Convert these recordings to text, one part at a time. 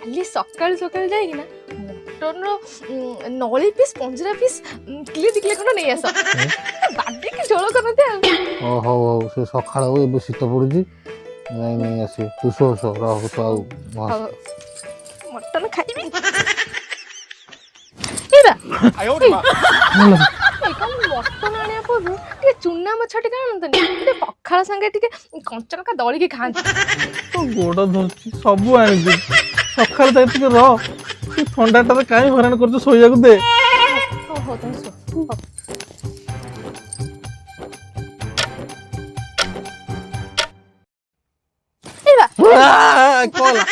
କାଲି ସକାଳୁ ସକାଳୁ ଯାଇକିନା ମଟନର ନଳି ପିସ୍, ପଞ୍ଜରା ପିସ୍, କିଲେ 2 କିଲେ ଖଣ୍ଡ ନେଇ ଆସ। ବାଗେଇକି ଝୋଳ କରନ୍ତି ଆଉ। ଓ ହଉ ହଉ, ସେ ସକାଳ ହଉ, ଏବେ ଶୀତ ପଡୁଛି, ଯାଇ ନେଇ ଆସିବି। ତୁ ଶୋ ଶୋ, ରହ ତୁ ଆଉ। ହଉ, ମଟନ ଖାଇବି। ଏଇ ବା, ଏଇ କଣ, ମଟନ ଆଣିବା ପୂର୍ବରୁ ଟିକେ ଚୁନା ମାଛ ଟିକେ ଆଣନ୍ତନି? ଟିକେ ପଖାଳ ସାଙ୍ଗେ ଟିକେ କଞ୍ଚା ଲଙ୍କା ଦଳିକି ଖାଆନ୍ତି। ତୋ ଗୋଡ ଧରୁଛି, ସବୁ ଆଣିବି ସକାଳେ ଯାଇ, ଟିକେ ରହ। ସେ ଥଣ୍ଡାଟାରେ କାହିଁ ହଇରାଣ କରୁଛୁ? ଶୋଇବାକୁ ଦେ। ହଉ ହଉ, ତମେ ଶୁଅ, ହଉ। ଏଇ ବା। କଣ ହେଲା?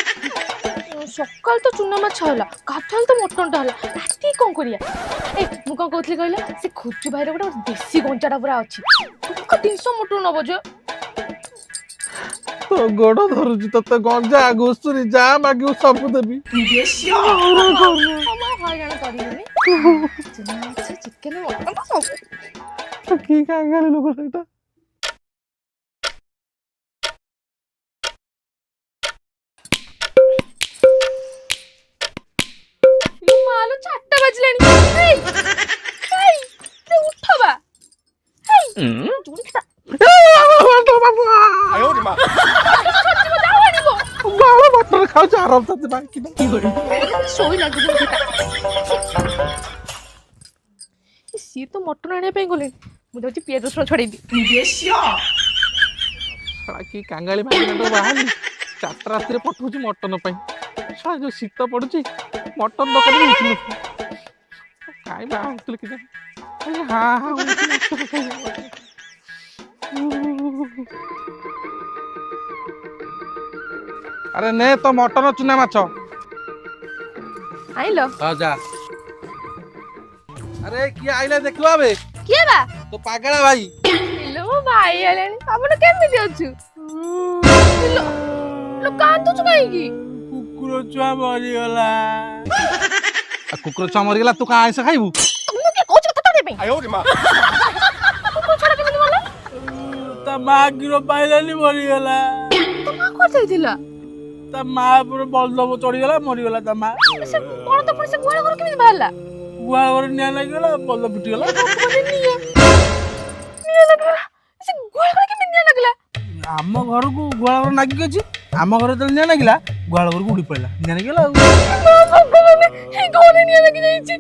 ସକାଳେ ତ ଚୁନା ମାଛ ହେଲା, ଗାଧୁଆଳେ ତ ମଟନଟା ହେଲା, ରାତି କଣ କରିବା? ଏ ମୁଁ କଣ କହୁଥିଲି କହିଲ, ସେ ଖୋଜୁ ଭାଇର ଗୋଟେ ଦେଶୀ ଗଞ୍ଜାଟା ପୁରା ଅଛି, ଟଙ୍କା 300 ମଟନ ନବ ଯେ। ତୋ ଗୋଡ ଧରୁଛି, ତତେ ଗଞ୍ଜା ଘୁଷୁରୀ ଯାହା ମାଗିବୁ ସବୁ ଦେବି। ହଁ, ମୁଁ ହଇରାଣ କରିବିନି। ଚୁନା ମାଛ, ଚିକେନ, ମଟନ ତ ସବୁ। କି କାଙ୍ଗାଳି ଲୋକ ସେଇଟା। ଇଲୋ ମାଲୋ, 4ଟା ବାଜିଲାଣି। ଏଇ ଏଇ, ଟିକେ ଉଠ ବା। ଏଇ ଜୁଣିଟା ସରିଯିବ, ଯାଅ ଆଣିବ। ବାଳ ମଟନ ଖାଉଛି ଆରାମ ସାଥି ବାକି। ଶୋଇ ଲାଗିବ। ସିଏ ତ ମଟନ ଆଣିବା ପାଇଁ ଗଲେଣି, ମୁଁ ଯାଉଛି ପିଆଜ ରସୁଣ ଛଡେଇବି। ଶଳା କି କାଙ୍ଗାଳି ମାଗିନାଟା ବାହାରି 4ଟା ରାତିରେ ପଠଉଛି ମଟନ ପାଇଁ। ଶଳା ଯୋଉ ଶୀତ ପଡୁଛି, ମଟନ ଦୋକାନରେ ଉଠୁନଥିବ। କାଇଁ ବାହା ହଉଥିଲେ କେଜାଣି? ଖାଲି ହା ହା ହଉଛି ମଟନ ଖାଇବାକୁ। ଆରେ ନେ ତ ମଟନ, ଚୁନା ମାଛ। ଆଇଲ? ହଁ, ଯା। ଆରେ କିଏ ଆଇଲା ଦେଖିଲୁ ଆବେ? କିଏ ବା? ତୋ ପାଗଳା ଭାଇ। ଇଲୋ, ମୋ ଭାଇ ଆଇଲାଣି। ଆପଣ କେମିତି ଅଛୁ? ଇଲୋ ଇଲୋ, କାନ୍ଦୁଛୁ କାହିଁକି? କୁକୁର ଛୁଆ ମରିଗଲା। ଆଉ କୁକୁର ଛୁଆ ମରିଗଲା, ତୁ କାଁ ଆଇଁଷ ଖାଇବୁ? ମୁଁ କିଏ କହୁଛି କଥା ତୋ ପାଇଁ? କୁକୁର ଛୁଆଟା କେମିତି ମଲା? ତା ମା କ୍ଷୀର ପାଇଲାନି, ମରିଗଲା। ତୋ ମା କୁଆଡେ ଯାଇଥିଲା? ତା ମା ଉପରେ ବଳଦ ଚଢିଗଲା, ମରିଗଲା ତା ମା। ସେ ବଳଦ ପୁଣି ସେ ଗୁହାଳ ଘରୁ କେମିତି ବାହାରିଲା? ଗୁହାଳ ଘରେ ନିଆଁ ଲାଗିଗଲା, ବଳଦ ଫୁଟିଗଲା। ନିଆଁ ନିଆଁ ଲାଗିଲା? ସେ ଗୁହାଳ ଘରେ କେମିତି ନିଆଁ ଲାଗିଲା? ଆମ ଘରକୁ ଗୁହାଳ ଘର ନାଗିକି ଅଛି। ଆମ ଘରେ ଯେତେବେଳେ ନିଆଁ ଲାଗିଲା, ଗୁହାଳ ଘରକୁ ଉଡ଼ି ପଡ଼ିଲା, ନିଆଁ ଲାଗିଗଲା। ଆଉ ମା ଭଗବାନ, ଏ ଘରେ ନିଆଁ ଲାଗି ଯାଇଛି।